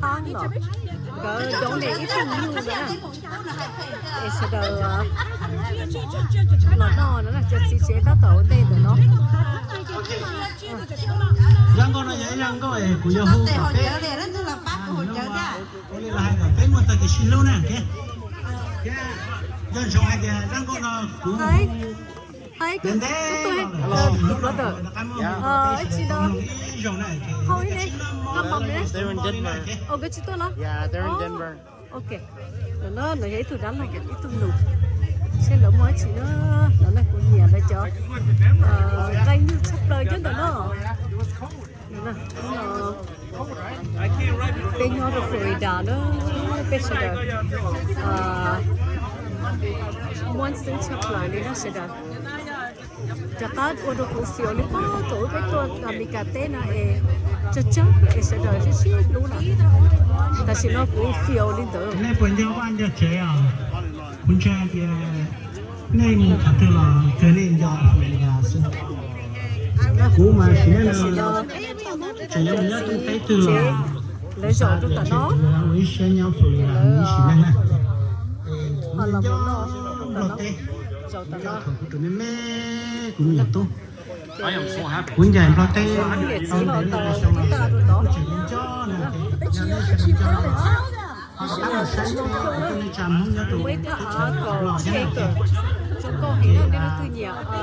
Pab los nkawd donate ib tug nyuj na, es sawv daws los noj no na, cov txiv tsev tab tom ua ntej ntawm no. Zaj nkauj no yog ib zaj nkauj kuv yuav hu kom peb, ua li los hais kom peb muaj txoj kev sib hlub na. Nco ntsoov hais tias zaj nkauj no kuv ntev ntev los lawm, ib tsis no, hau ib ne, hau npaum ne. Nkawd tsis tuaj los? Ok, no no yog ib tug dab laug ib tug nus, seb lawv muaj dab tsi na. No na kuv nyiam lawv cov nqaij nyuj tshaj plaws nyob ntawm no. Peb nyob rau Florida na, peb sawv daws muaj xeeb tshaj plaws li na sawv daws. Rov qab ua rau kuv xyuas li pob thaum ub peb tuaj Amelikas teb no es tsawg tsawg es sawv daws sib sib hlub na. Tam sim no kuv xyuas li ntawd. Nej puas nco vaj nco tsev os? Kuv ntseeg tias nej mus qhov twg los kawg nej nco Florida xwb. Kuv mas sim neej no tseem yuav mus nyob teb twg los lawv zaum rau tom no, ua ib siab nyob Florida ib sim neej na. Kuv nco Nplog teb, thaum kuv tseem me me kuv me nyuam tub, kuv ncaim Nplog teb tau ntev ntev xyoo los kuv tseem nco no ces yog nej sawv daws nco los ho rov qab mus saib peb cov neej tsa Hmoob nyob rau teb chaws Nplog thiab no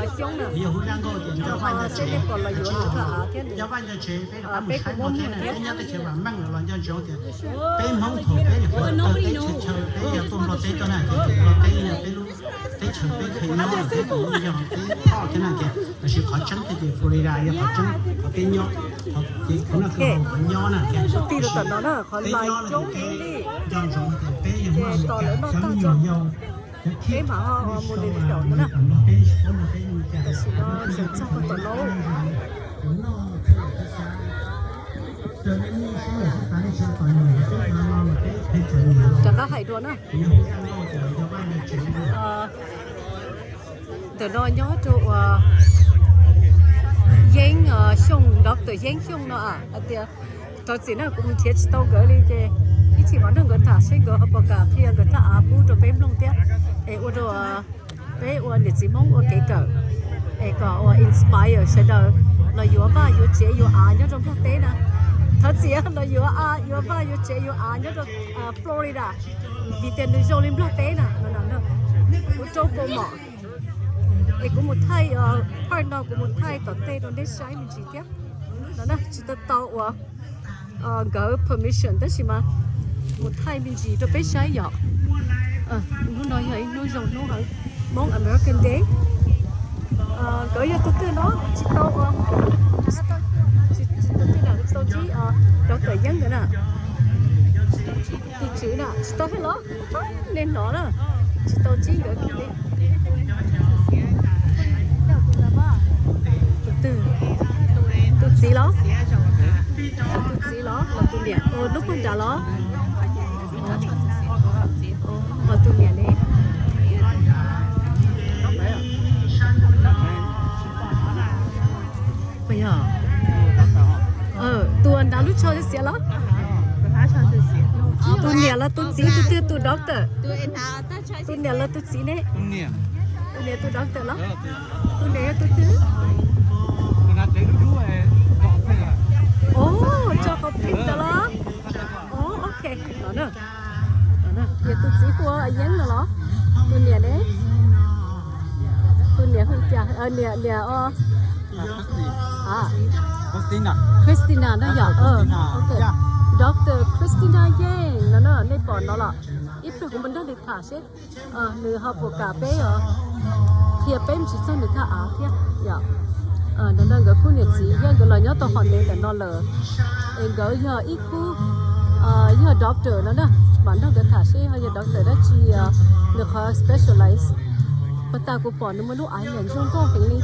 ces kuv yog hu zaj nkauj tias nco vaj nco tsev, nco vaj nco tsev, peb rov qab mus saib Nplog teb na, peb nyob teb chaws vam meej los nco ntsoov tias peb Hmoob thaum peb nyuam qhuav tawg teb chaws chaw peb yog tuaj Nplog teb tuaj na ces Nplog teb yog peb lub teb chaws peb pheej nyob, peb tus yog peb phoj thiab na ces, tab sis qhov tseeb thiab ces Florida yog qhov tseeb qhov peb nyob, qhov kev khwv noj khwv haus qhov nyob na ces peb nyob no ces peb nco ntsoov tias peb yog muaj Amelikas cov me nyuam yaus, cov thib ib sawv daws Nplog teb tsis paub Nplog teb, tam sim no tseem txog rau tom no. Rov qab hais dua na. Ntawm no nyob rau uas Yeeb Xyooj, Doctor Yeeb Xyooj no hais tias thov txim na kuv mus nrhiav tsis tau nkawd li ces ib chim mam nrog nkawd tham seb nkawd ho puas kam qhia nkawd thaj av pub rau peb mloog thiab es ua rau peb ua niam txiv Hmoob ua kev kawm es kom ua inspire sawv daws los yuav vaj yuav tsev yuav av nyob rau Nplog teb na. Thov txim los yuav av yuav vaj yuav tsev yuav av nyob rau Florida vim tias nws zoo li Nplog teb na. Kuv rau kua mom es kuv mus thaij part no kuv mus thaij tom tej rau nej saib me ntsis thiab no na, tsis tau tau ua nkawd permission tab sis mas mus thaij me ntsis rau peb saib yom. Hnub no yog ib hnub zoo hnub hauv Hmoob American Day. Nkawd yog tus twg no tsis tau ua, tus twg na tsis tau ntsib Doctor Yeeb nkawd na. Tus tswv na tsis tau thiab los? Nej hnov na, tsis tau ntsib nkawd kiag li. Tus twg? Tus txiv los? Tus txiv los los tus niam, lub pog nrad los? Tus niam ne? Puas yog? Tus nrad lub tsho xiav los? Tus niam los tus txiv, tus twg tus doctor? Tus niam los tus txiv ne? Tus niam tus doctor los? Tus niam yog tus twg? Os, tso qhov pink ntawd los? Os, ok. Yog tus txiv hu ua Yeeb no los? Tus niam ne? Tus niam hu cas? Niam, niam os. Christina no yog? Doctor Christina Yeej no na, nej pom no los? Ib pliag kuv mam nrog nws tham seb nws ho puas kam peb os, qhia peb me ntsis txog nws thaj av thiab yom. No nkawd khub niam txiv thiab nkawd los nyob tau hom ntev ntawm no lawm, es nkawd yog ib khub, yog doctor no na, mam nrog nkawd tham seb ho yog doctor dab tsi, nws qhov specialize. Puag ta kuv pom nws muaj lub island zoo nkauj heev li.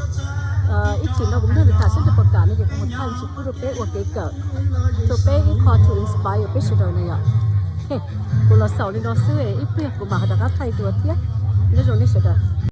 Ib chim no kuv nrog nws tham seb nws puas kam no ces kuv mus thaij me ntsis pub rau peb ua kev kawm, rau peb ib qho to inspire peb sawv daws na yom. Kuv los xaus li no xwb, ib pliag kuv mam rov qab thaij dua thiab. Nyob zoo nej sawv daws.